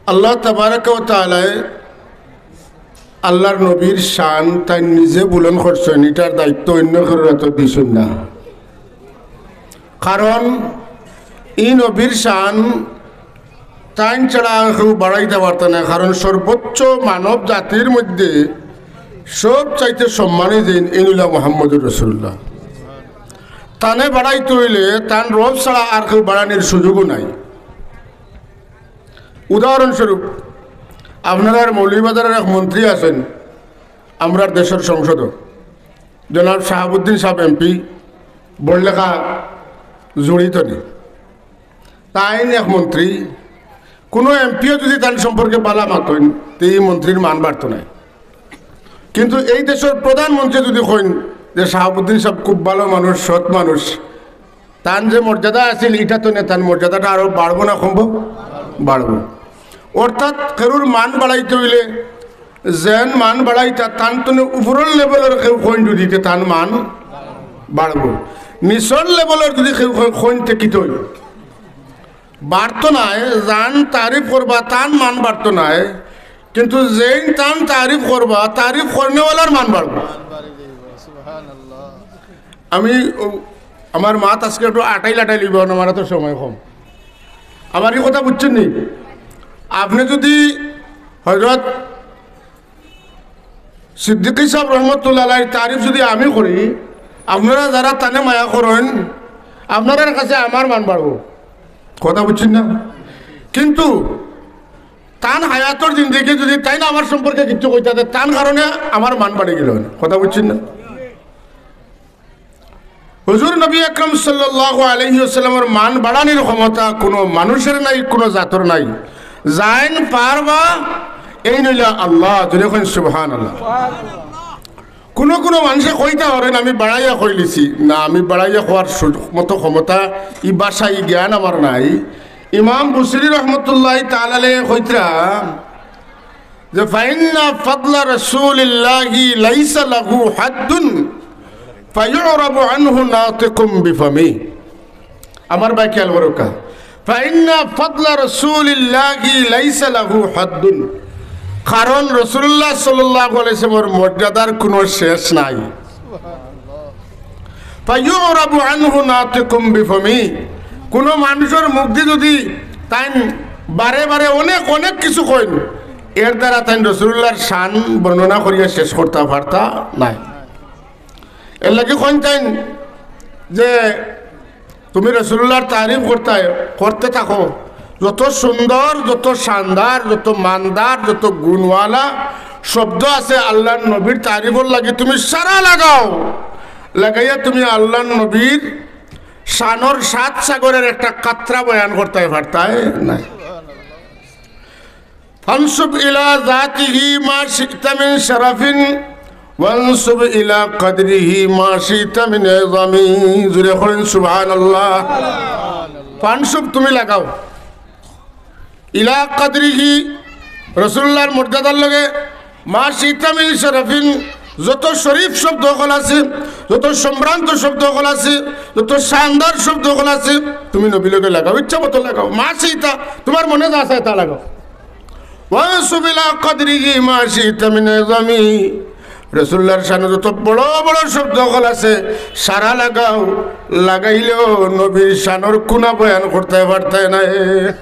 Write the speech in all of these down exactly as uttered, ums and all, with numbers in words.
আল্লাহ তাবারাকা ওয়া তাআলায় আল্লাহর নবীর শান তাইন নিজে বুলন্দ করছইন, ইটার দায়িত্ব অইন্য কেউর আতো দিছইন না। কারণ ই নবীর শান তাইন ছাড়া আর কেউ বাড়াইতা পারতা নায়। কারণ সর্বোচ্চ মানব জাতির মধ্যে সব চাইতে সম্মানী যেইন, এইন অইলা মুহাম্মদুর রাসূলুল্লাহ। তানে বাড়াইতে অইলে তান রব ছাড়া আর কেউ বাড়ানির সুযোগও নাই। উদাহরণস্বরূপ, আপনারার মৌলভীবাজারর এক মন্ত্রী আছইন, আমরার দেশর সংসদো, জনাব শাহাবুদ্দিন সাব এমপি, বড়লেখা জড়িত নি। তাইন এক মন্ত্রী, কুনু এমপিও যুদি তান সম্পর্কে বালা মাতইন, তে ই মন্ত্রীর মান বাড়তো নায়। কিন্তু এই দেশর প্রধানমন্ত্রী যুদি কইন যে শাহাবুদ্দিন সাব খুব ভালা মানুষ, সৎ মানুষ, তান যে মর্যাদা আছিল, ইটা তো নে, তান মর্যাদাটা আরো বাড়বো না কমবো? বাড়বো। অর্থাৎ কেউর মান বাড়াইতে অইলে যেন মান বাড়াইতা, তান তনে উপরর লেভেলর কেউ কইন যুদি, তে তান মান বাড়বো। নিচর লেভেলর যুদি কেউ কইন, তে কিতা অইবো? বাড়তো নায়। যান তারিফ করবা, তান মান বাড়তো নায়, কিন্তু যেইন তান তারিফ করবা, তারিফ করনেওয়ালার মান বাড়বো। আমি ও, আমার মাত আজকে একটু আটাইল আটাইল অইবো, আমার তো সময় কম। আমার ই কথা বুঝছইন নি? আপনে যুদি হযরত সিদ্দিকী সাব রহমতুল্লাহ আলাইহির তারিফ যুদি আমি করি, আপনারা যারা তানে মায়া করইন, আপনারার কাছে আমার মান বাড়বো। কথা বুঝছইন না? কিন্তু তান হায়াতর জিন্দেগি যুদি তাইন আমার সম্পর্কে কিচ্ছু কইতা, তে তান কারণে আমার মান বাড়ি গেলো। কথা বুঝছইন না? হুজুর নবী আকরাম সাল্লাল্লাহু আলাইহি ওয়াসাল্লামর মান বাড়ানির ক্ষমতা কুনু মানুষর নাই, কুনু জাতর নাই। যাইন পারবা, এইন অইলা আল্লাহ। জোরে কইন সুবহানাল্লাহ। কুনু কুনু মানষে কইতা পারইন, "আমি বাড়াইয়া কইলিছি।" না, আমি বাড়াইয়া কওয়ার সুযোগ মতো ক্ষমতা, ই ভাষা, ই জ্ঞান আমার নাই। ইমাম বুসিরি রহমতুল্লাহি তাআলা আলাইহি কইতরা যে, "ফাইন্না ফাদলা রাসূলিল্লাহি লাইসা লাহু হাদ্দুন ফায়ুরাবু আনহু নাতিকুম বিফামি।" আমার ভাই খেয়াল করউক্কা, "ফাইন্না ফাদলা রাসূলিল্লাহি লাইসা লাহু হাদ্দুন।" কারণ রাসূলুল্লাহ সাল্লাল্লাহু আলাইহি ওয়াসাল্লামর মর্যাদার কুনু শেষ নাই। ফায়ুরাবু আনহু নাতিকুম বিফামি। কুনু মানুষর মুখদি যুদি তাইন বারে বারে অনেক অনেক কিছু কইন, এর দ্বারা তাইন রাসূলুল্লাহর শান বর্ণনা করিয়া শেষ করতা পারতা নায়। এর লাগি কইন তাইন যে তুমি রাসূলুল্লাহর তারিফ করতায়, করতে থাকো। যত সুন্দর, যত শানদার, যত মানদার, যত গুণওয়ালা শব্দ আছে আল্লাহর নবীর তারিফর লাগি, তুমি সারা লাগাও। লাগাইয়া তুমি আল্লাহর নবীর শানর সাত সাগরের একটা কাতরা বয়ান করতায় পারতায় নায়। ফানসুব ইলা জাতিহি মা শি'তা মিন শারাফিন, ওয়ানসুব ইলা কদরিহি মা শি'তা মিন ইজামি। জোরে কইন সুবহানাল্লাহ। ফানসুব, তুমি লাগাও। ইলা কদরিহি, রাসূলুল্লাহর মর্যাদার লগে, মা শি'তা মিন শারাফিন, যত শরীফ শব্দ অকল আছে, যত সম্ভ্রান্ত শব্দ অকল আছে, যত শানদার শব্দ অকল আছে, তুমি নবীর লগে লাগাও, ইচ্ছা মতো লাগাও। মা শি'তা, তুমার মনে যা চায় তা লাগাও। ওয়ানসুব ইলা কদরিহি মা শি'তা মিন ইজামি। রাসূলুল্লাহর শানো যত বড় বড় শব্দ অকল আছে, সারা লাগাও, লাগাইলেও নবীর শানর কুনা বয়ান করতায় পারতায় নায়।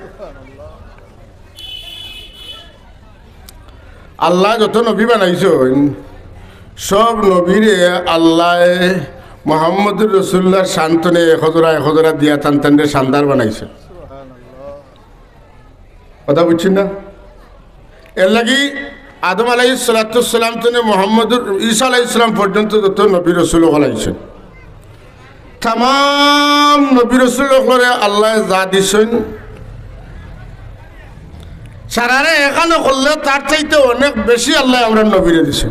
আল্লায় যত নবী বানাইছইন, সব নবীরে আল্লায় মুহাম্মদুর রাসূলুল্লাহর শান তনে এক হজরা এক হজরা দিয়া তান তানরে শানদার বানাইছইন। কথা বুঝছইন না? এর লাগি আদম আলাইহিস সালাতু ওয়াস সালাম তনে মুহাম্মদুর, ঈসা আলাইহিস সালাম পর্যন্ত যত নবী রাসূল অকল আইছইন, তামাম নবী রাসূল অকলরে আল্লায় যা দিছইন, সারারে একখানো করলে তার চাইতে অনেক বেশি আল্লায় আমরার নবীরে দিছইন।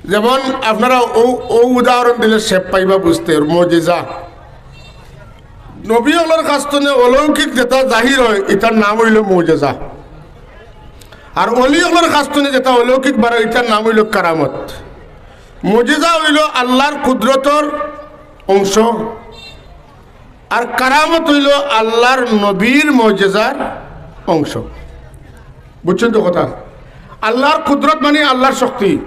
যেমন আপনারা অউ, অউ উদাহরণ দিলে শেপ পাইবা বুঝতে, মুজিজা। নবী অকলর কাছ তনে অলৌকিক যেটা জাহির অয়, ইটার নাম অইলো মুজিজা। আর অলি অকলর কাছ তনে যেটা অলৌকিক বারয়, ইটার নাম অইলো কারামত। মুজিজা অইলো আল্লাহর কুদরতর অংশ, আর কারামত অইলো আল্লার নবীর মুজিজার অংশ। বুঝছইন তো কথা? আল্লার কুদরত মানি আল্লার শক্তি।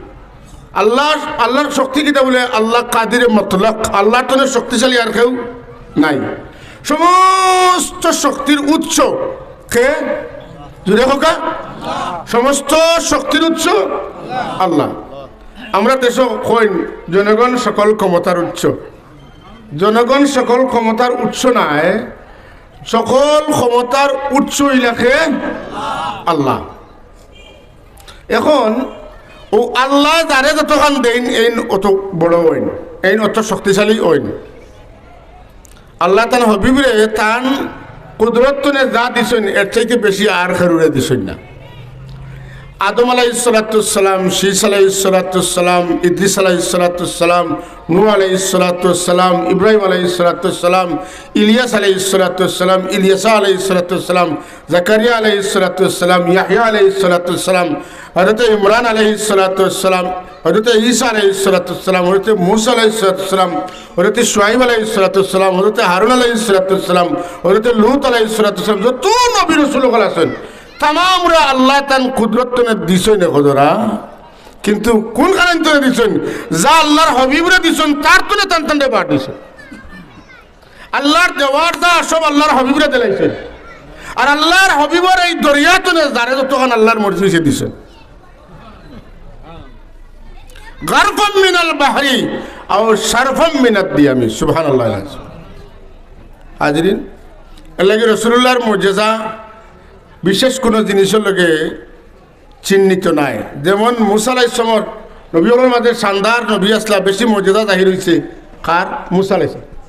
আল্লার, আল্লার শক্তি কিতা বুলে? আল্লা কাদিরে মতলক, আল্লার তনে শক্তিশালী আর কেউ নাই। সমস্ত শক্তির উৎস কে? জুরে কউক্কা। সমস্ত শক্তির উৎস আল্লা। আমরা দেশো কইন, জনগণ সকল ক্ষমতার উৎস। জনগণ সকল ক্ষমতার উৎস নায়, সকল ক্ষমতার উৎস অইলা কে? আল্লা। এখন অউ আল্লায় যারে যতখান দেইন, এইন অত বড় অইন, এইন অত শক্তিশালী অইন। আল্লায় তান হাবিবরে তান কুদরত তনে যা দিছইন, এর চাইতে বেশি আর কেউরে দিছইন না। আদম আলাইহিস সালাতু ওয়াস সালাম, শীস আলাইহিস সালাতু ওয়াস সালাম, ইদ্রিস আলাইহিস সালাতু ওয়াস সালাম, নূহ আলাইহিস সালাতু ওয়াস সালাম, ইব্রাহিম আলাইহিস সালাতু ওয়াস সালাম, ইলিয়াস আলাইহিস সালাতু ওয়াস সালাম, ইলিয়াসা আলাইহিস সালাতু ওয়াস সালাম, জাকারিয়া আলাইহিস সালাতু ওয়াস সালাম, ইয়াহইয়া আলাইহিস সালাতু ওয়াস সালাম, হযরতে ইমরান আলাইহিস সালাতু ওয়াস সালাম, হযরতে ঈসা আলাইহিস সালাতু ওয়াস সালাম, হযরতে মূসা আলাইহিস সালাতু ওয়াস সালাম, হযরতে শুআইব আলাইহিস সালাতু ওয়াস সালাম, হযরতে হারুন আলাইহিস সালাতু ওয়াস সালাম, হযরতে লূত আলাইহিস সালাতু ওয়াস সালাম, যত নবী রাসূল অকল আছইন, তামামরে আল্লায় তান কুদরত তনে দিছইন একজরা। কিন্তু কুন কারণ তনে দিছইন? যা আল্লার হাবিবরে দিছইন, তার তনে তান তানরে বার দিছইন। আল্লার দেওয়ার যা সব আল্লার হাবিবরে দিলাইছইন। আর আল্লার হাবিবর এই দরিয়া তনে যারে যতখান আল্লার মর্জি অইছে দিছইন। গারফাম মিনাল বাহরি আও শারফাম মিনাদ দিয়ামি। সুবহানাল্লাহ। হাজিরিন, এর লাগি রাসূলুল্লাহর মুজিজা বিশেষ কুনু জিনিসর লগে চিহ্নিত নায়। যেমন মূসা আলাইহিস সালামর নবী অকলর মাঝে শানদার নবী আছলা, বেশি মুজিজা জাহির অইছে কার? মূসা আলাইহিস সালাম।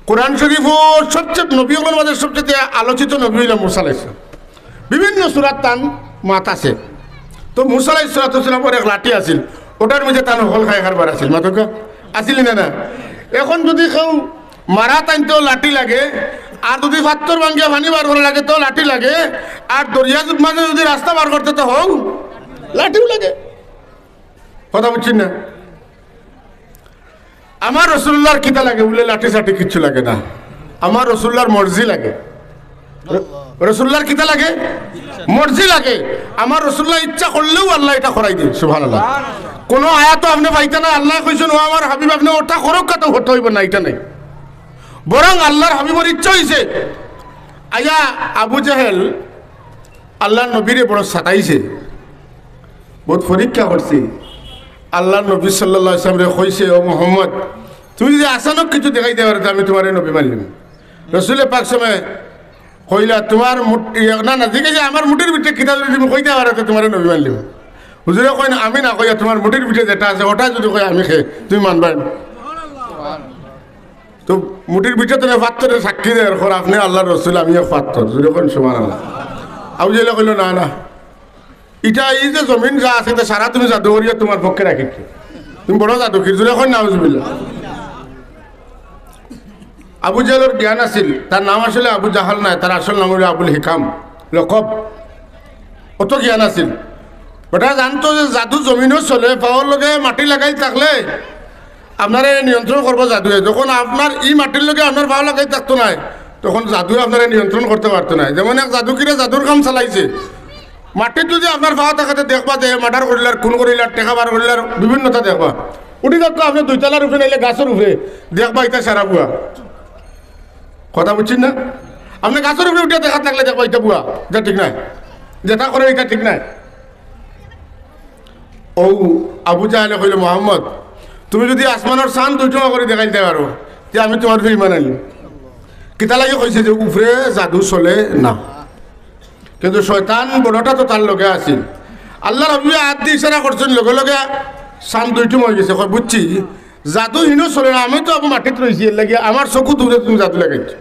কোরআন শরীফো সবচেয়ে নবী অকলর মাঝে সবচেয়ে আলোচিত নবী অইলা মূসা আলাইহিস সালাম। বিভিন্ন সূরাত তান মাত আছে। তো মূসা আলাইহিস সালাতু ওয়াস সালামর এক লাঠি আছিল, ওটার মধ্যে তান হকল খায় কারবার আছিল, মাতউক্কা, আছিল না, না? এখন যদি কেউ মারা তাইন তো লাঠি লাগে, আর যদি পাত্থর ভাঙ্গিয়া পানি বার করা লাগে তো লাঠি লাগে, আর দরিয়ার মাঝে যদি রাস্তা বার করতে তো হউ লাঠিও লাগে। কথা বুঝছইন না? আমার রাসূলুল্লাহর কিতা লাগে বুলে লাঠি সাঠি কিচ্ছু লাগে না। আমার রাসূলুল্লাহর মর্জি লাগে। র-, রাসূলুল্লাহর কিতা লাগে? মর্জি লাগে। আমার রাসূলুল্লাহ ইচ্ছা করলেউ আল্লায় ইটা করাই দেইন। সুবহানাল্লাহ। কুনু আয়াতো আপনে পাইতা না আল্লায় কইছইন, "ও আমার হাবিব, আপনে ওটা করউক্কা, তো হতে অইবো না", ইটা নাই। বরং আল্লার হাবিবর ইচ্ছা অইছে। আইয়া আবু জেহেল আল্লার নবীরে বড় সাতাইছে, বউত পরীক্ষা করছে। আল্লার নবী সাল্লাল্লাহু আলাইহি ওয়াসাল্লামরে কইছে, "ও মুহাম্মদ, তুমি যদি আচানক কিছু দেখাইতায় পারো, তে আমি তুমারে নবী মানিলিমু।" রাসূলে পাক সময় কইলা, "তুমার মুঠ-, ইয়ে, না, না, জিগাইছে, আমার মুঠির ভিতরে কিতা যদি তুমি কইতায় পারো, তে তুমারে নবী মানিলিমু।" হুজুরে কইন, "আমি না কইয়া তুমার মুঠির ভিতরে যেটা আছে, ওটা যদি কয় আমি কে, তুমি মানবায় না?" তো মুঠির ভিতরে তুমি পাত্থরে সাক্ষী দের, কর, "আপনে আল্লার রাসূল, আমি এক পাত্থর।" জুরে কইন, "সুবহানাল্লাহ।" আবু জেহেলে কইলো, "না, না, ইটা এই যে জমিন যা আছে, ইটা সারা তুমি জাদু করিয়া তুমার পক্ষে রাখিছো। তুমি বড় জাদুকির।" জুরে কইন, "নাউজুবিল্লাহ।" আবু জেহেলর জ্ঞান আছিল, তার নাম আসলে আবু জাহাল নায়, তার আসল নাম অইলো আবুল হিকাম, লকব। অত জ্ঞান আছিল। বেটা জানতো যে জাদু জমিনো চলে, পাওর লগে মাটি লাগাইল থাকলে আপনারে নিয়ন্ত্রণ করবো জাদুয়ে। যখন আপনার ই মাটির লগে আপনার পাও লাগাইল থাকতো নায়, তখন জাদুয়ে আপনারে নিয়ন্ত্রণ করতে পারতো নায়। যেমন এক জাদুকিরে জাদুর কাম চালাইছে, মাটিত যদি আপনার পাও থাকে তে দেখবা যে মার্ডার করিলার, খুন করিলার, টেকা বার করিলার, বিভিন্নতা দেখবা। উঠি যাউক্কা আপনে দুইতলার উপরে নাইলে গাছর উপরে, দেখবা ইটা সারা ভুয়া। কথা বুঝছইন না? আপনে গাছর উপরে উঠিয়া দেখাত লাগলে দেখবা ইটা ভুয়া, ইটা ঠিক নায়, যেটা করে ইটা ঠিক নায়। অউ আবু জাহেলে কইলো, "মুহাম্মদ, তুমি যদি আসমানর চান দুই টুকরা করি দেখাইতায় পারো, তে আমি তুমার উপরে ঈমান আনলিমু।" কিতা লাগি কইছে যে উপরে জাদু চলে না। কিন্তু শয়তান বড়টা তো তার লগে আছিল। আল্লার হাবিবে আত দি ইশারা করছইন, লগে লগে চান দুইটুম অইগেছে। কয়, "বুঝছি, জাদু হিনো চলে না, আমি তো আবু মাটিত রইছি, এর লাগি আমার চকুত উপরে তুমি জাদু লাগাইছো।"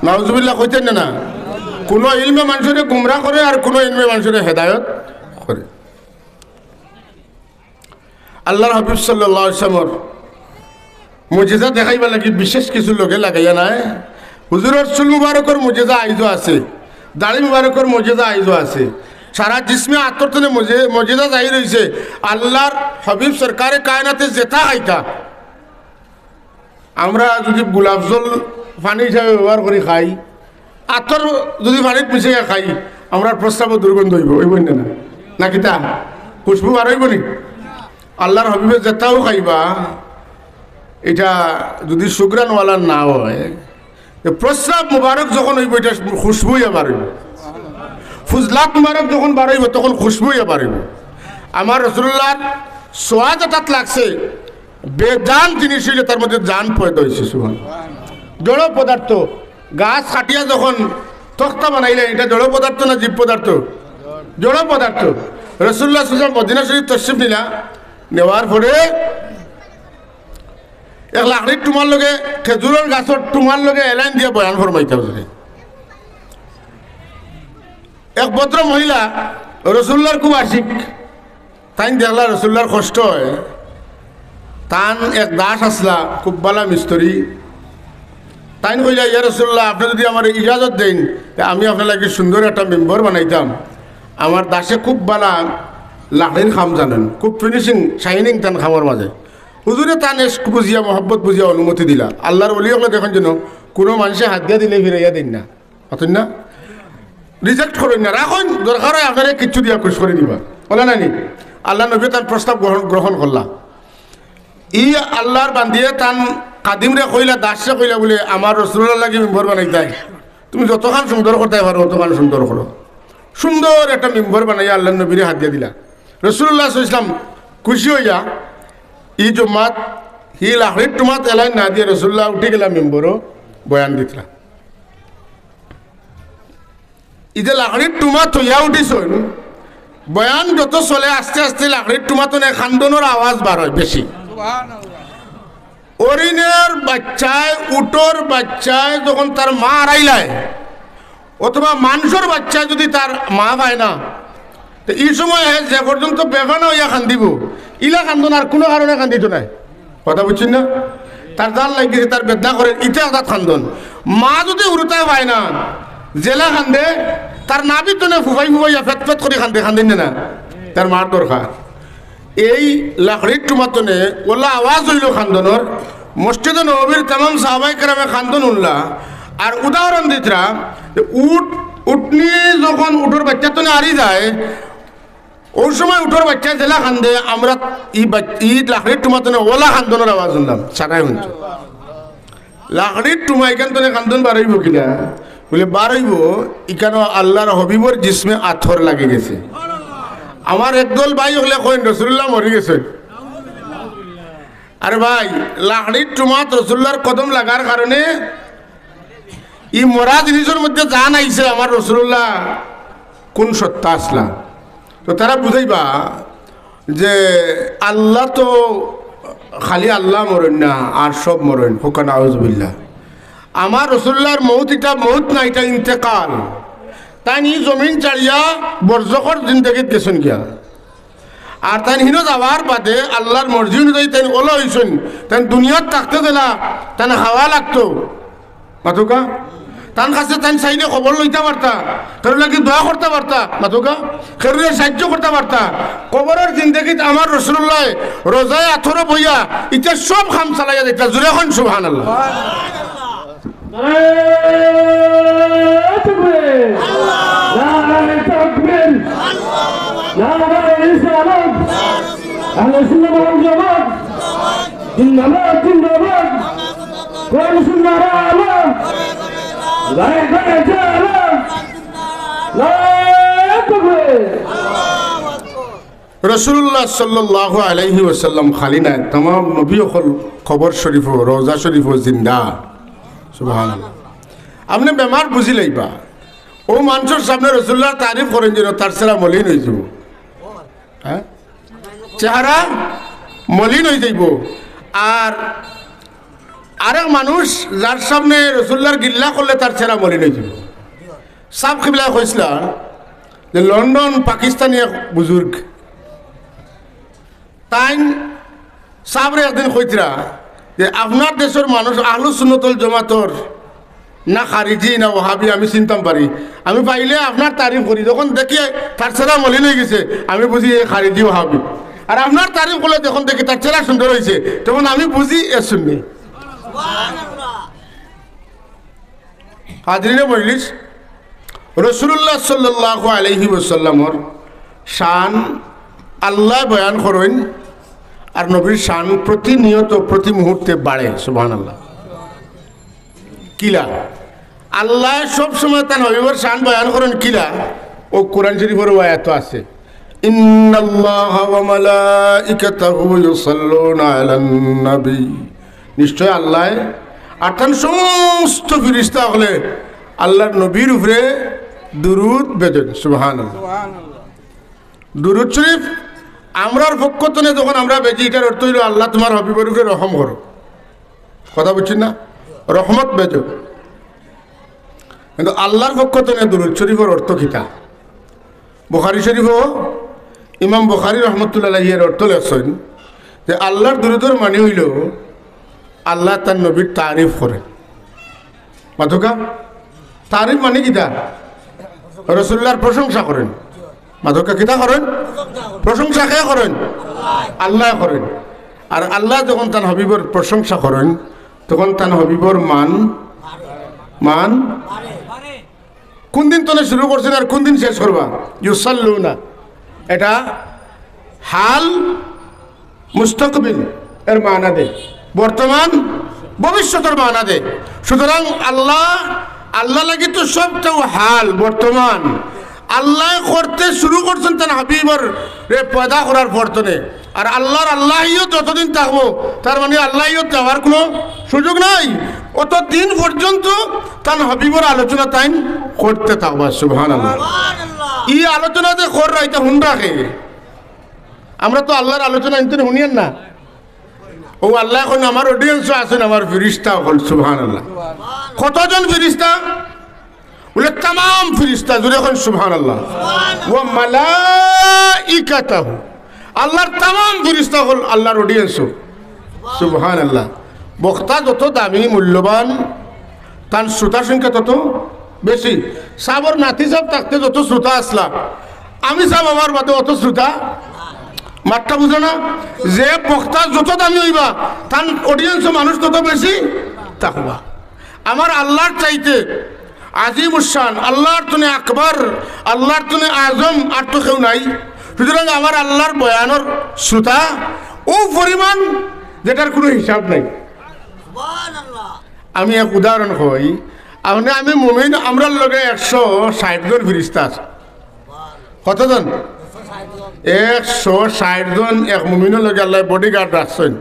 নাউজুবিল্লাহ কইতায় না, না? কুনু ইলমে মানষরে গুমরা করে আর কুনু ইলমে মানষরে হেদায়ত করে। আল্লার হাবিব সাল্লাল্লাহু আলাইহি ওয়াসাল্লামর মুজিজা দেখাইবার লাগি বিশেষ কিছু লগে লাগাইয়া নায়। হুজুরর চুল মুবারকর মুজিজা আইজও আছে, দাড়ি মুবারকর মুজিজা আইজও আছে। সারা জিসমে আতর তনে মুজি-, মুজিজা জাহির অইছে। আল্লার হাবিব সরকারে কায়নাতে যেটা খাইতা, আমরা যদি গোলাপ জল পানি হিসাবে ব্যবহার করি খাই, আতর যদি পানিত মিশাইয়া খাই, আমরার প্রস্রাবও দুর্গন্ধ অইবো, অইবো না? না কিতা? খুশবু বার অইবো নি? আল্লার হাবিবে যেটাও খাইবা, ইটা যদি সুঘ্রাণওয়ালা না অয়, তে প্রস্রাব মুবারক যখন অইবো, ইটা খুশবু অইয়া বার অইবো। ফুজলাত মুবারক যখন বার অইবো, তখন খুশবু অইয়া বার অইবো। আমার রাসুলুল্লাহর সোয়াদ যেটাত লাগছে, বেজান জিনিস অইলে তার মধ্যে জান পয়দা অইছে। সুবহান। জড় পদার্থ, গাছ কাটিয়া যখন তক্তা বানাইলে, ইটা জড় পদার্থ না জীব পদার্থ? জড় পদার্থ। রাসুলুল্লাহ সাল্লাল্লাহু আলাইহি ওয়াসাল্লাম মদিনা শরীফ তশরিফ নিলা, নেওয়ার পরে এক লাকড়ির টুমার লগে, খেজুরর গাছর টুমার লগে এলাইন দিয়া বয়ান ফরমাইতা হুজুরে। এক ভদ্র মহিলা রাসুলুল্লাহর খুব আশিক, তাইন দেখলা রাসুলুল্লাহর কষ্ট অয়। তান এক দাস আছলা, খুব বালা মিস্ত্রি। তাইন কইলা, "ইয়া রাসুলুল্লাহ, আপনে যদি আমারে ইজাজত দেইন, তে আমি আপনার লাগি সুন্দর একটা মেম্বর বানাইতাম। আমার দাসে খুব বালা লাকড়ির কাম জানইন, খুব ফিনিশিং, শাইনিং তান কামর মাঝে।" হুজুরে তান এশক বুঝিয়া, মহব্বত বুঝিয়া অনুমতি দিলা। আল্লার ওলি অকলে দেখইন যেন কুনু মানষে হাদিয়া দিলে ফিরাইয়া দেইন না, অতএব না, রিজেক্ট করইন না, রাখইন, দরকার অয় আপনারে কিচ্ছু দিয়া খুশ করি দিবা, অলা নানি? আল্লার নবীয়ে তান প্রস্তাব গ্রহণ, গ্রহণ করলা। ই আল্লার বান্দিয়ে তান খাদিমরে কইলা, দাসরে কইলা বুলে, "আমার রাসুলুল্লাহর লাগি মেম্বর বানাইতায়, তুমি যতখান সুন্দর করতায় পারো, অতখান সুন্দর করো।" সুন্দর একটা মেম্বর বানাইয়া আল্লার নবীরে হাদিয়া দিলা। রাসুলুল্লাহ সাল্লাল্লাহু আলাইহি ওয়াসাল্লাম খুশি অইয়া ই জুম্মাত হি লাকড়ির টুমাত এলাইন না দিয়া রাসুলুল্লাহ উঠি গেলা মেম্বরো, বয়ান দিতরা। ই যে লাকড়ির টুমা থইয়া উঠিছইন, বয়ান যত চলে আস্তে আস্তে লাকড়ির টুমা তনে কান্দনর আওয়াজ বার অয় বেশি। হরিণর বাইচ্চায়, উটর বাইচ্চায় যখন তার মা হারাইলায়, অথবা মানষর বাইচ্চায় যদি তার মা পায় না, তে ই সময় হে যে পর্যন্ত বেগানা অইয়া কান্দিবো, ইলা কান্দন আর কুনু কারণে কান্দিতো নায়। কথা বুঝছইন না? তার জাল লাগি গেছে, তার বেদনা করের, ইতা অর্থাৎ কান্দন। মা যদি হুরুতায় পায় না, যেলা কান্দে, তার নাভি তনে ফুফাই ফুফাইয়া ফেত ফেত করি কান্দে, কান্দিন না? তার মার দরকার। এই লাকড়ির টুমা তনে অলা আওয়াজ অইলো কান্দনর। মসজিদে নববীর তামাম সাহাবায়ে কেরামে কান্দন হুনলা। আর উদাহরণ দিতরা, যে উট, উটনি যখন উটর বাইচ্চা তনে হারি যায়, অউ সময় উটর বাইচ্চায় যেলা কান্দে, আমরা ই বাইচ-, ই লাকড়ির টুমা তনে অলা কান্দনর আওয়াজ হুনলাম, সারাই হুনছো। লাকড়ির টুমা ইখান তনে কান্দন বার অইবো কিলা? বুলে, বার অইবো, ইখানো আল্লার হাবিবর জিসমে আতর লাগি গেছে। আমার একদল ভাই অকলে কইন, "রাসুলুল্লাহ মরি গেছইন।" আরে ভাই, লাকড়ির টুমাত রাসুলুল্লাহর কদম লাগার কারণে ই মরা জিনিসর মধ্যে জান আইছে, আমার রাসুলুল্লাহ কুন সত্তা আছলা। তো তারা বুঝাইবা যে আল্লাহ তো খালি আল্লাহ মরইন না, আর সব মরইন। কউক্কা নাউজুবিল্লাহ। আমার রাসুলুল্লাহর মউত ইটা মউত না, ইটা ইন্তেকাল। তাইন ই জমিন ছাড়িয়া বরজখর জিন্দেগিত গেছইন গিয়া। আর তাইন হিনো যাওয়ার বাদে আল্লার মর্জি অনুযায়ী তাইন অলা অইছইন। তাইন দুনিয়াত থাকতে যেলা তাইন খাওয়া লাগতো। মাতউক্কা? তান কাছে তাইন চাইলে খবর লইতা পারতা, কেউর লাগি দোয়া করতা পারতা। মাতউক্কা? কেউরে সাহায্য করতা পারতা। কবরর জিন্দেগিত আমার রাসুলুল্লায় রওজায়ে আতহরো বইয়া ইতা সব কাম চালাইয়া যাইতা। জুরে কইন সুবহানাল্লাহ। নারায়ে তাকবীর! নারায়ে তাকবীর! নারায়ে রিসালাত! আহলে সুন্নাহ ওয়াল জামাত! জিন্দাবাদ, জিন্দাবাদ! কোরআন সুন্নাহর আলো! গায়ে গায়ে জ্বালা! নারায়ে তাকবীর! রাসুলুল্লাহ সাল্লাল্লাহু আলাইহি ওয়াসাল্লাম খালি নায়, তামাম নবী অকল কবর শরীফো, রওজা শরীফো জিন্দা। সুবহানাল্লাহ। আপনে বেমার বুঝি লাইবা, অউ মানষর সামনে রাসুলুল্লাহর তারিফ করইন যেন তার চেহারা মলিন অইযিবো। হ্যাঁ, চেহারা মলিন অইযাইবো। আর আরেক মানুষ যার সামনে রাসুলুল্লাহর গিল্লা করলে তার চেহারা মলিন অইযিবো। সাব কিবলায় কইছলা যে লন্ডন পাকিস্তানি এক বুজুর্গ, তাইন সাবরে একদিন কইতরা যে, "আপনার দেশর মানুষ আহলুস সুন্নাতুল জামাতর না খারিজি না ওহাবি আমি চিনতাম পারি, আমি পাইলে আপনার তারিফ করি, যখন দেখি তার চেহারা মলিন অইগেছে আমি বুঝি এ খারিজি ওহাবি, আর আপনার তারিফ করলে যখন দেখি তার চেহারা সুন্দর অইছে তখন আমি বুঝি এ সুন্নি।" হাজিরিনে মজলিস, রাসূলুল্লাহ সাল্লাল্লাহু আলাইহি ওয়াসাল্লামর শান আল্লায় বয়ান করইন, আর নবীর শান প্রতিনিয়ত, প্রতি মুহূর্তে বাড়ে। সুবহানাল্লাহ। কিলা? আল্লায় সব সময় তান হাবিবর শান বয়ান করইন কিলা? অউ কোরআন শরীফর আয়াত আছে, "ইন্নাল্লাহা ওয়া মালাইকাতাহু ইউসাল্লুনা আলান নবী।" নিশ্চয় আল্লায় আর তান সমস্ত ফিরিস্তা অকলে আল্লার নবীর উপরে দুরুদ বেজইন। সুবহানাল্লাহ। দুরুদ শরীফ আমরার পক্ষ তনে যখন আমরা বেজি, ইটার অর্থ অইলো আল্লায় তুমার হাবিবর উপরে রহম করো। কথা বুঝছইন না? রহমত বেজো। কিন্তু আল্লার পক্ষ তনে দুরুদ শরীফর অর্থ কিতা? বুখারী শরীফো ইমাম বুখারী রহমতুল্লাহ আলাইহি এর অর্থ লেখছইন যে আল্লার দুরুদর মানি অইলো আল্লায় তান নবীর তারিফ করইন। মাতউক্কা, তারিফ মানি কিতা? রাসূলুল্লাহর প্রশংসা করইন। মাতউক্কা, কিতা করইন? প্রশংসা কে করইন? আল্লায় করইন। আর আল্লায় যখন তান হাবিবর প্রশংসা করইন, তখন তান হাবিবর মান, মান কুন দিন তনে শুরু করছইন আর কুন দিন শেষ করবা? ইউসাল্লুনা, এটা হাল মুস্তাকবিল এর মানা দেয়, বর্তমান ভবিষ্যতর মানা দেয়। সুতরাং আল্লাহ, আল্লাহ লাগি তো সবটাউ হাল বর্তমান। আল্লায় করতে শুরু করছইন তান হাবিবর রে পয়দা করার পর তনে। আর আল্লার আল্লাহিয়ত যতদিন থাকবো, তার মানে আল্লাহিয়ত যাওয়ার কুনু সুযোগ নাই। অতদিন পর্যন্ত তান হাবিবর আলোচনা তাইন করতে থাকবা। সুবহানাল্লাহ। ই আলোচনা যে কররা, ইটা হুনরা কে? আমরা তো আল্লার আলোচনা ইনতে হুনিয়ার না। অউ আল্লায় কইন, "আমার audience আছইন, আমার ফিরিস্তা অকল।" সুবহানাল্লাহ। কতজন ফিরিস্তা? বলে, "তামাম ফিরিস্তা।" জোরে কইন, "সুবহানাল্লাহ।" "ওয়া মালাইকাতাহু।" আল্লার তামাম ফিরিস্তা অকল আল্লার audience। সুবহানাল্লাহ। বক্তা যত দামি, মূল্যবান, তান শ্রোতা সংখ্যা তত বেশি। সাবর নাতি সাব থাকতে যত শ্রোতা আছলা, আমি সাব আমার বাদে অত শ্রোতা। মাতটা বুঝো না? যে বক্তা যত দামি অইবা, তান audience মানুষ তত বেশি থাকবা। আমার আল্লার চাইতে আজিমুশ শান, আল্লার তনে আকবর, আল্লার তনে আজম আর তো কেউ নাই। সুতরাং আমার আল্লার বয়ানর শ্রোতা অউ পরিমাণ, যেটার কুনু হিসাব নাই। আমি এক উদাহরণ কই, আপনে আমি মুমিন, আমরার লগে একশো ষাইট জন ফিরিস্তা আছে। কতজন? একশো ষাইট জন এক মুমিনর লগে আল্লায় bodyguard রাখছইন।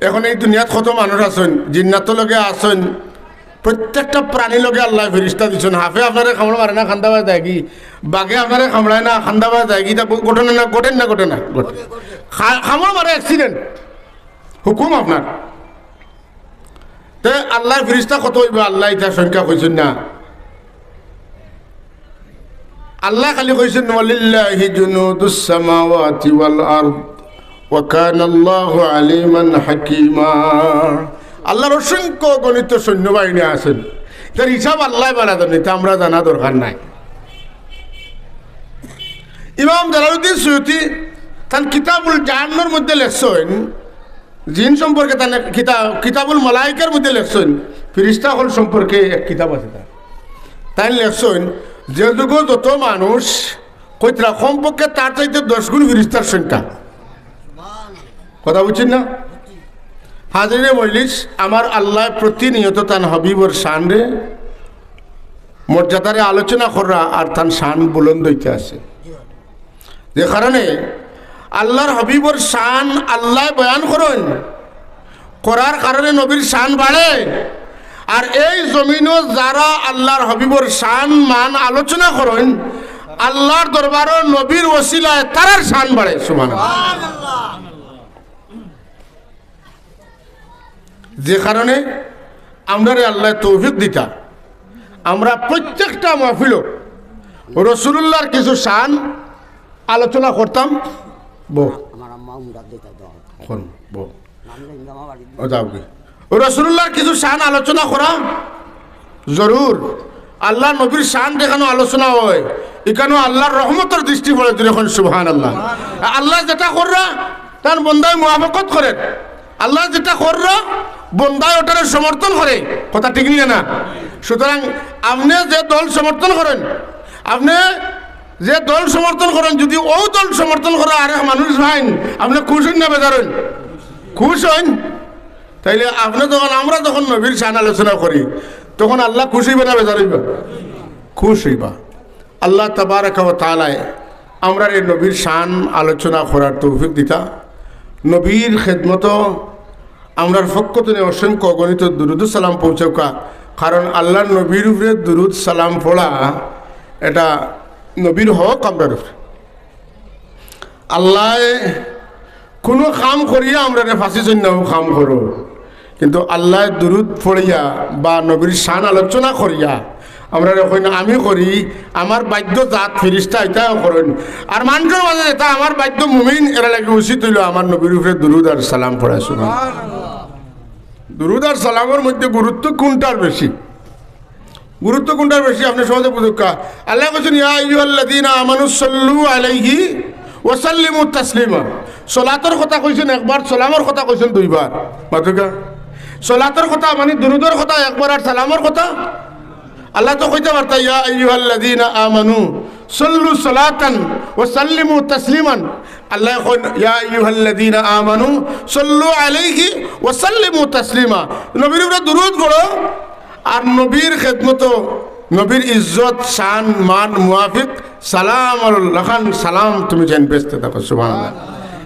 এখন এই দুনিয়াত কত মানুষ আছইন, জিন্নাতর লগে আছইন, প্রত্যেকটা প্রাণীর লগে আল্লায় ফিরিস্তা দিছইন। হাফে আপনারে কামড় মারে না, কান্দা বায় যায়গি? বাঘে আপনারে কামড়ায় না, কান্দা বায় যায়গি? ইটা ঘটনা না, ঘটের না, ঘটে না, ঘটে। কা-, কামড় মারে, accident, হুকুম আপনার। তে আল্লায় ফিরিস্তা কত অইবো? আল্লায় ইটার সংখ্যা কইছইন না। আল্লায় খালি কইছইন, "ওয়ালিল্লাহি জুনুদুস সামাওয়াতি ওয়াল আরদ, ওয়া কানাল্লাহু আলিমান হাকিমা।" আল্লার অসংখ্য অগণিত সৈন্যবাহিনী আছইন, ইটার হিসাব আল্লায় বালা জানইন, ইটা আমরা জানা দরকার নাই। ইমাম জালালউদ্দিন সুয়ুতি তান কিতাবুল জান্নর মধ্যে লেখছইন, জিন সম্পর্কে তান এক কিতা-, কিতাবুল মালাইকার মধ্যে লেখছইন, ফিরিস্তা অকল সম্পর্কে এক কিতাব আছে তার। তাইন লেখছইন, যে যুগো যত মানুষ কইতরা, কমপক্ষে তার চাইতে দশ গুণ ফিরিস্তার সংখ্যা। কথা বুঝছইন না? হাজিরিনে মজলিস, আমার আল্লায় প্রতিনিয়ত তান হাবিবর শানরে, মর্যাদারে আলোচনা কররা আর তান শান বুলন্দ অইতে আছে। যে কারণে আল্লার হাবিবর শান আল্লায় বয়ান করইন, করার কারণে নবীর শান বাড়ে। আর এই জমিনো যারা আল্লার হাবিবর শান মান আলোচনা করইন, আল্লার দরবারো নবীর ওসিলায় তারার শান বাড়ে। সুবহানাল্লাহ। যে কারণে আমরারে আল্লায় তৌফিক দিতা, আমরা প্রত্যেকটা মাহফিলো রাসূলুল্লাহর কিছু শান আলোচনা করতাম। বউ। আমার আম্মা উমরা দিতা দোয়া। এখন বউ। আমি তো ইন্দামা বাড়ি ও যাও কি? ও রাসূলুল্লাহর কিছু শান আলোচনা করা জরুর। আল্লার নবীর শান যেখানো আলোচনা অয়, ইখানো আল্লার রহমতর দৃষ্টি পড়ে, জোরে কইন সুবহানাল্লাহ। আল্লায় যেটা কররা, তান বন্দায় মুওয়াফাকত করের। আল্লায় যেটা কররা, বন্দায় ওটারে সমর্থন করে, কথা ঠিক নি না? সুতরাং আপনে যে দল সমর্থন করইন, আপনে যে দল সমর্থন করইন, যুদি অউ দল সমর্থন করা আরেক মানুষ পাইন, আপনে খুশ অইন না বেজার অইন? খুশ অইন। তাইলে আপনে যখন, আমরা যখন নবীর শান আলোচনা করি, তখন আল্লাহ খুশ অইবা না বেজার অইবা? খুশ অইবা। আল্লাহ তাবারাকা ওয়া তাআলায় আমরারে নবীর শান আলোচনা করার তৌফিক দিতা। নবীর খেদমতো আমরার পক্ষ থনে অসংখ্য অগণিত দুরুদ সালাম পৌঁছাউক্কা, কারণ আল্লাহর নবীর উপরে দুরুদ সালাম পড়া এটা নবীর হক আমরার উপরে। আল্লায় কুনু কাম করিয়া আমরারে ফাঁসি জন্য কাম করো, কিন্তু আল্লায় দুরুদ পড়িয়া বা নবীর শান আলোচনা করিয়া আমরারে কইন, আমি করি, আমার বাধ্য জাত ফিরিস্তা ইতাও করইন, আর মানষর মাঝে যেতা আমার বাধ্য মুমিন, এরা লাগি উচিত অইলো আমার নবীর উপরে দুরুদ আর সালাম পড়া। সুবহানাল্লাহ। দুরুদ আর সালামর মধ্যে গুরুত্ব কুনটার বেশি? গুরুত্ব কুনটার বেশি? আপনে সহজে বুঝউক্কা। আল্লায় কইছইন, "ইয়া আইয়ুহাল্লাযীনা আমানু সাল্লু আলাইহি ওয়া সাল্লিমু তাসলিমা।" সলাতর কথা কইছইন একবার, সালামর কথা কইছইন দুইবার। মাতউক্কা। সলাতর কথা মানি দুরুদর কথা একবার, আর সালামর কথা আল্লায় তো কইতা পারতা, "ইয়া আইয়ুহাল্লাযীনা আমানু সাল্লু সালাতান ওয়া সাল্লিমু তাসলিমান।" আল্লায় কইন, "ইয়া আইয়ুহাল্লাযীনা আমানু সাল্লু আলাইহি ওয়া সাল্লিমু তাসলিমা।" নবীর উপরে দুরুদ পড়ো, আর নবীর খেদমতো, নবীর ইজ্জত, শান, মান মুয়াফিক সালাম আর লাখান সালাম তুমি যেন বেচতে থাকো। সুবহানাল্লাহ।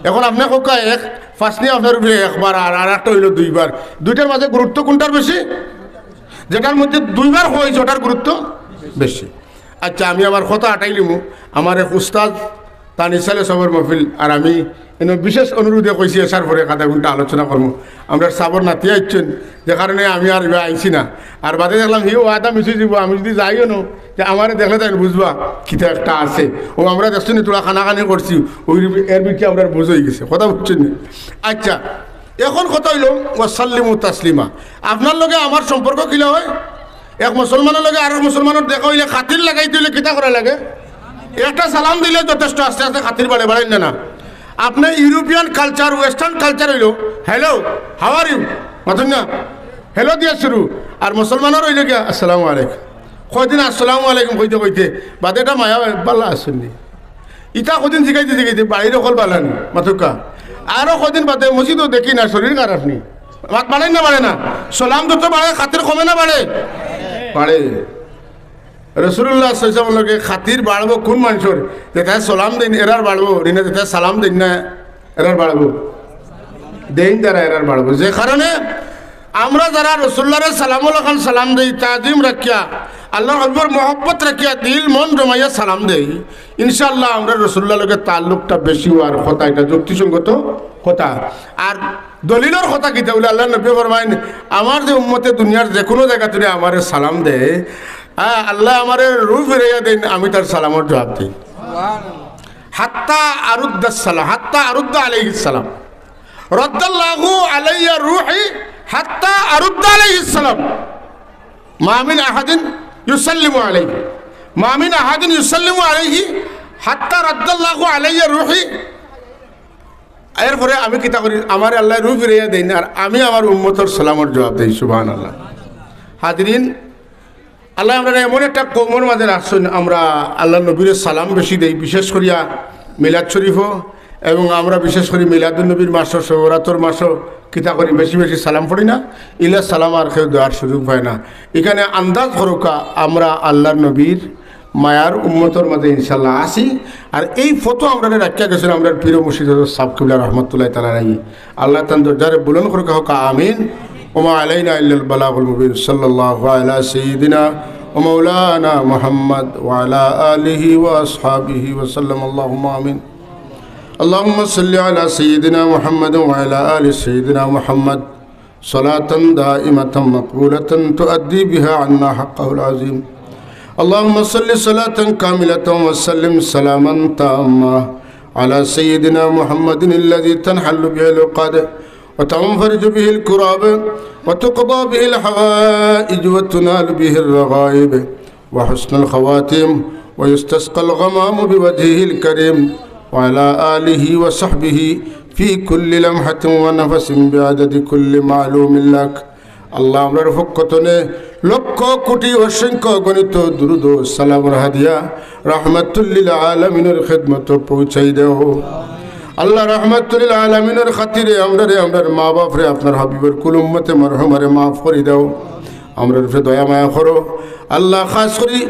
এখন আপনে কউক্কা, এক ফাঁসনি আপনার উপরে একবার, আর, আর একটা অইলো দুইবার। দুইটার মাঝে গুরুত্ব কুনটার বেশি? যেটার মধ্যে দুইবার অইছে, ওটার গুরুত্ব বেশি। আচ্ছা, আমি আমার কথা আটাইলিমু। আমার এক উস্তাদ, তান ইসালে সবর মহফিল, আর আমি এনে বিশেষ অনুরোধে কইছি, এসার পরে আধা ঘন্টা আলোচনা করমু। আমরার সাবর নাতি আইছইন, যে কারণে আমি আর ইবা আইছি না। আর বাদে দেখলাম, হিও আদা মিছি দিব, আমি যুদি যাইও না, তে আমারে দেখলে তাইন বুঝবা, কিতা একটা আছে। অউ আমরা দেখছইন নি, থুড়া কানাকানি করছি, অউ এর ভিতরে আমরার বুঝ অইগেছে, কথা বুঝছইন নি? আচ্ছা, এখন কথা অইলো, "ওয়া সাল্লিমু তাসলিমা।" আপনার লগে আমার সম্পর্ক কিলা অয়? এক মুসলমানর লগে আরক মুসলমানর দেখা অইলে, খাতির লাগাইতে অইলে কিতা করা লাগে? একটা সালাম দিলে যথেষ্ট, আস্তে আস্তে খাতির বাড়ে, বাড়ে না, না? আপনে European culture, western culture অইলো, "Hello, how are you?" মাতইন না? Hello দিয়া শুরু। আর মুসলমানর অইলো গিয়া, "আসসালামু আলাইকুম।" কয়দিন "আসসালামু আলাইকুম" কইতে কইতে বাদে এটা মায়া অয়, "ভালা আছইন নি?" ইতা কয়দিন জিগাইতে জিগাইতে বাড়ির অকল ভালা নি, মাতউক্কা। আরো কয়দিন বাদে মসজিদও দেখি না, শরীর খারাপ নি। মাত বাড়ে না বাড়ে না? সালাম যত বাড়ে, খাতির কমে না বাড়ে? বাড়ে। রাসূলুল্লাহ সাল্লাল্লাহু আলাইহি ওয়াসাল্লাম লগে খাতির বাড়বো কুন মানষর? যেতায় সালাম দেইন এরার বাড়বো, নি না যেতায় সালাম দেইন না এরার বাড়বো? দেইন যারা এরার বাড়বো। যে কারণে আমরা যারা রাসূলুল্লাহরে সালামর লাখান সালাম দেই, তাজিম রাখিয়া, আল্লাহর হাবিবর মহব্বত রাখিয়া, দিল মন জমাইয়া সালাম দেই, ইনশাআল্লাহ আমরা রাসূলুল্লাহর লগে তাল্লুকটা বেশি অওয়ার কথা, এটা যুক্তিসঙ্গত কথা। আর দলিলর কথা কিতা বলে? আল্লাহর নবী ফরমাইন, "আমার যে উম্মতে দুনিয়ার যে কুনু জাগা থনে আমারে সালাম দেয়, হ্যাঁ, আল্লায় আমারে রু ফিরাইয়া দেইন, আমি তার সালামর জুয়াব দেই।" হাত্তা আরুদ্দাস সালাম, হাত্তা আরুদ্দা আলাইহিস সালাম। রাদ্দাল্লাহু আলাইয়া রুহি হাত্তা আরুদ্দা আলাইহিস সালাম। মা মিন আহাদিন ইউসাল্লিমু আলাইহি। মা মিন আহাদিন ইউসাল্লিমু আলাইহি হাত্তা রাদ্দাল্লাহু আলাইয়া রুহি। এরপরে আমি কিতা করি? আমারে আল্লায় রু ফিরাইয়া দেইন, আর আমি আমার উম্মতর সালামর জুয়াব দেই। সুবহানাল্লাহ। হাজিরিন, আল্লায় আমরারে এমন একটা কওমর মাঝে রাখছইন, আমরা আল্লাহর নবীরে সালাম বেশি দেই, বিশেষ করিয়া মিলাদ শরীফও, এবং আমরা বিশেষ করি মিলাদুন নবীর মাসও, শবে বরাতর মাসও কিতা করি, বেশি বেশি সালাম পড়ি না, ইলা সালাম আর কেউ দেওয়ার সুযোগ পায় না। ইখানে আন্দাজ করউক্কা, আমরা আল্লাহর নবীর মায়ার উম্মতর মাঝে ইনশাআল্লাহ আছি। আর এই ফটো আমরারে রাখিয়া গেছইন আমরার পীর মুর্শিদ হযরত সাব কিবলা রহমতুল্লাহি তাআলা আলাইহি। আল্লাহ তান দরজারে বুলন্দ করউক্কা, কউক্কা আমিন। ওমা আলাইনা ইল্লাল বালাগুল মুবিন। সাল্লাল্লাহু আলা সাইয়্যিদিনা ওয়া মাওলানা মুহাম্মদ ওয়া আলা আলিহি ওয়া আসহাবিহি ওয়া সাল্লাম। আল্লাহুম্মা আমিন। اللهم صل على سيدنا محمد وعلى آل سيدنا محمد صلاة دائمة مقبولة تؤدي بها عنا حقه العظيم. اللهم صل صلاة كاملة وسلم سلاما تاما على سيدنا محمد الذي تنحل به العقد وتنفرج به الكرب وتقضى به الحوائج وتنال به الرغائب وحسن الخواتيم ويستسقى الغمام بوجهه الكريم وعلى آله وصحبه في كل لمحة ونفس بعدد كل معلوم لك. আল্লাহ, আমরার পক্ষ তনে লক্ষ কোটি অসংখ্য গণিত দুরূদ ও সালামর হাদিয়া রহমাতুল্লিল আলামিনর খেদমতো পৌঁছাই দেও। আল্লাহ, রহমাতুল্লিল আলামিনর খাতিরে আমরারে, আমরার মা বাপরে, আপনার হাবিবর কুল উম্মতে মরহুমারে মাফ করি দেও। আমরার উপরে দয়া মায়া করো। আল্লাহ, খাস করি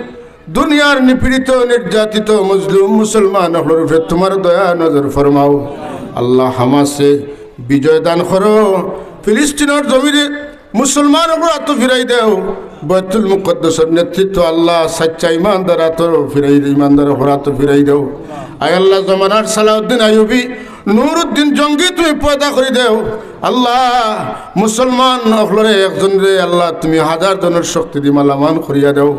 দুনিয়ার নিপীড়িত, নির্যাতিত, মজলুম মুসলমান অকলর উপরে তোমার দয়া নজর ফরমাও। আল্লাহ, হামাসে বিজয় দান করো। ফিলিস্তিনর জমিনে মুসলমান অকলর আতো ফিরাই দেও। বাইতুল মুকাদ্দাসর নেতৃত্ব আল্লাহ, সাচ্চা ইমানদার আতো ফিরাই, ইমানদার অকলর আতো ফিরাই দেও। আয় আল্লাহ, জমানার সালাউদ্দিন আইয়ুবী, নুরুদ্দিন জঙ্গি তুমি পয়দা করি দেও। আল্লাহ, মুসলমান অকলরে একজনরে আল্লাহ, তুমি হাজার জনর শক্তি দি মালামাল করিয়া দেও।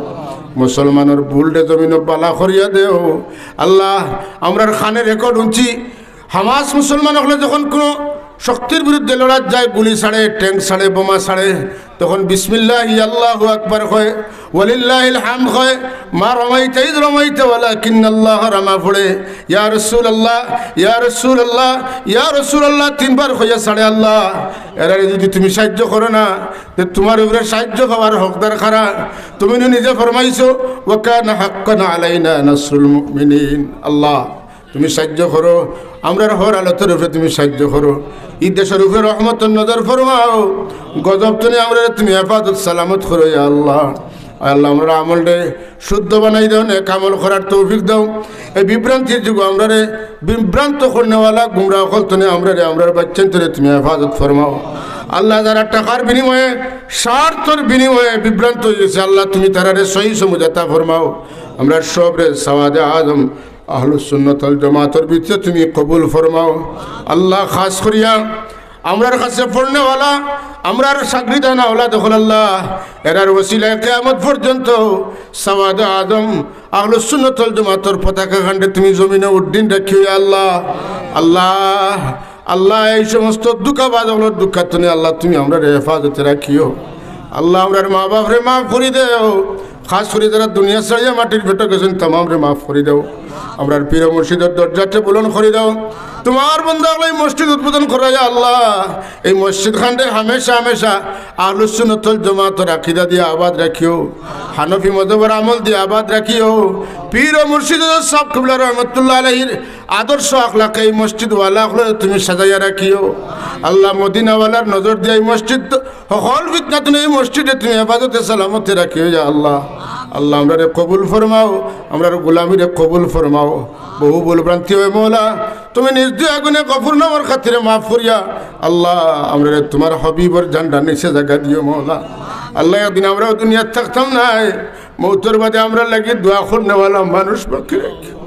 মুসলমানর ভুলরে জমিনো বালা করিয়া দেও। আল্লাহ, আমরার কানে রেকর্ড হুনছি, হামাস মুসলমান অকলে যখন কুনু শক্তির বিরুদ্ধে লড়াত যায়, গুলি ছাড়ে, ট্যাঙ্ক ছাড়ে, বোমা ছাড়ে, তখন বিসমিল্লাহি আল্লাহু আকবার কয়, ওয়ালিল্লাহিল হামদ কয়, মা রমাইতা ইজ রমাইতা ওয়ালাকিন্নাল্লাহা রামা পড়ে, ইয়া রাসূলুল্লাহ, ইয়া রাসূলুল্লাহ, ইয়া রাসূলুল্লাহ তিনবার কইয়া ছাড়ে। আল্লাহ, এরারে যদি তুমি সাহায্য করো না, তে তোমার উপরে সাহায্য পাওয়ার হকদার কারা? তুমি নু নিজে ফরমাইছো, ওয়া কানা হাক্কান আলাইনা নাসরুল মুমিনিন। আল্লাহ, তুমি সাহায্য করো, আমরার হর হালতর উপরে তুমি সাহায্য করো। ই দেশর উপরে রহমতর নজর ফরমাও, গজব তনে আমরারে তুমি হেফাজত সালামত করো, ইয়া আল্লাহ। আয় আল্লাহ, আমরার আমলরে শুদ্ধ বানাই দেও, নেক আমল করার তৌফিক দেও। এই বিভ্রান্তির যুগে আমরারে বিভ্রান্ত করনেওয়ালা গুমরা অকল তনে আমরারে, আমরার বাচ্চাইন্তরে তুমি হেফাজত ফরমাও। আল্লাহ, যারা টাকার বিনিময়ে, স্বার্থর বিনিময়ে বিভ্রান্ত হয়ে গেছে, আল্লাহ, তুমি তারারে সহি সমঝ আতা ফরমাও। আমরার সবরে সাওয়াদে আজম আহলুস সুন্নাত ওয়াল জামাতর ভিতরে তুমি কবুল ফরমাও। আল্লাহ, খাস করিয়া আমরার কাছে পড়নেওয়ালা, আমরার শাগরিদানা আওলাদ অকল আল্লাহ, এরার ওসিলায় কিয়ামত পর্যন্ত সাওয়াদে আজম আহলুস সুন্নাত ওয়াল জামাতর পতাকা খানরে তুমি জমিনো উড্ডীন রাখিও, ইয়া আল্লাহ। আল্লাহ, আল্লাহ, এই সমস্ত ধোঁকাবাজ অকলর ধোঁকা তনে আল্লাহ তুমি আমরারে হেফাজতে রাখিও। আল্লাহ, আমরার মা বাপরে মাফ করি দেও। খাস করি যারা দুনিয়া ছাড়িয়া মাটির পেটো গেছইন, তামামরে মাফ করি দেও। আমরার পীর মুর্শিদর দরজারে বুলন্দ করি দেও। তোমার বান্দা অকলে এই মসজিদ উদ্বোধন করাইয়া আল্লাহ, এই মসজিদ খানরে হামেশা হামেশা আহলুস সুন্নাত ওয়াল জামাতর আকিদা দিয়া আবাদ রাখিও, হানাফি মজহবর আমল দিয়া আবাদ রাখিও। পীর মুর্শিদ সাহেব কিবলা রহমতুল্লাহ আলাইহির আদর্শ আখলাকে এই মসজিদ ওয়ালা অকলরে তুমি সাজাইয়া রাখিও। আল্লাহ, মদিনা ওয়ালার নজর দিয়া এই মসজিদ হকল ফিতনা তনে এই মসজিদরে তুমি হেফাজতে সালামতে রাখিও, ইয়া আল্লাহ। আল্লাহ, আমরারে কবুল ফরমাও, আমরার গোলামিরে কবুল ফরমাও। বহু ভুল ভ্রান্তি অয় মওলা, তুমি নিজ দুই আগুনে গফুরনামার খাতিরে মাফ করিয়া, আল্লাহ, আমরারে তোমার হাবিবর ঝান্ডার নিচে জাগা দিও মওলা। আল্লাহ, একদিন আমরাও দুনিয়াত থাকতাম নায়, মউতর বাদে আমরার লাগি দোয়া করনেওয়ালা মানুষ বাকি রাখিও।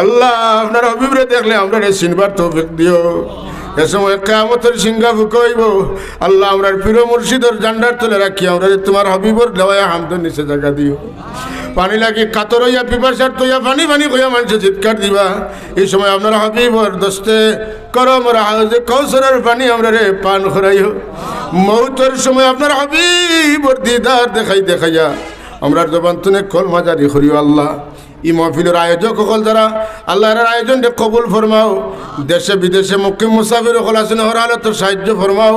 আল্লাহ, আপনার হাবিবরে দেখলে আমরারে চিনবার তৌফিক দিও। এ সময় কিয়ামতর সিংহা ফুকা অইবো। আল্লাহ, আমরার পীর মুর্শিদর ঝান্ডার তলে রাখি আমরারে তোমার হাবিবর লেওয়ায়ে হামদর নিচে জাগা দিও। পানি লাগি কাতর অইয়া পিপাসার্ত অইয়া পানি পানি কইয়া মানষে চিৎকার দিবা। এই সময় আপনার হাবিবর দস্তে করমর হাউজে কাউসারর পানি আমরারে পান করাইও। মউতর সময় আপনার হাবিবর দিদার দেখাই দেখাইয়া আমরার জবান তনে কলমা জারি করিও আল্লাহ। ই মাহফিলর আয়োজক অকল যারা, আল্লাহ, এরার আয়োজনরে কবুল ফরমাও। দেশে বিদেশে মুকিম মুসাফির অকল আছইন, হর হালতো সাহায্য ফরমাও।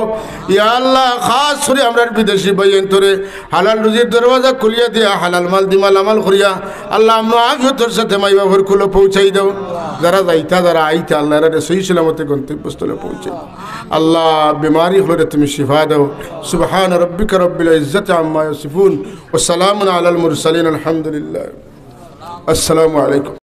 ইয়া আল্লাহ, খাস করি আমরার বিদেশি ভাইয়াইন্তরে হালাল রুজির দরওয়াজা খুলিয়া দিয়া, হালাল মাল দি মালামাল করিয়া, আল্লাহ, আমন আফিয়তর সাথে মাই বাফর কুলো পৌঁছাই দেও। যারা যাইতা, যারা আইতা, আল্লাহ, এরারে সহি সালামতে গন্তব্যস্থলে পৌঁছাই দেও। আল্লাহ, বেমারি অকলরে তুমি শিফা দেও। সুবহান রাব্বিকা রাব্বিল ইজ্জাতি আম্মা ইয়াসিফুন, ওয়া সালামুন আলাল মুরসালিন, আলহামদুলিল্লাহ। আসসালামু আলাইকুম।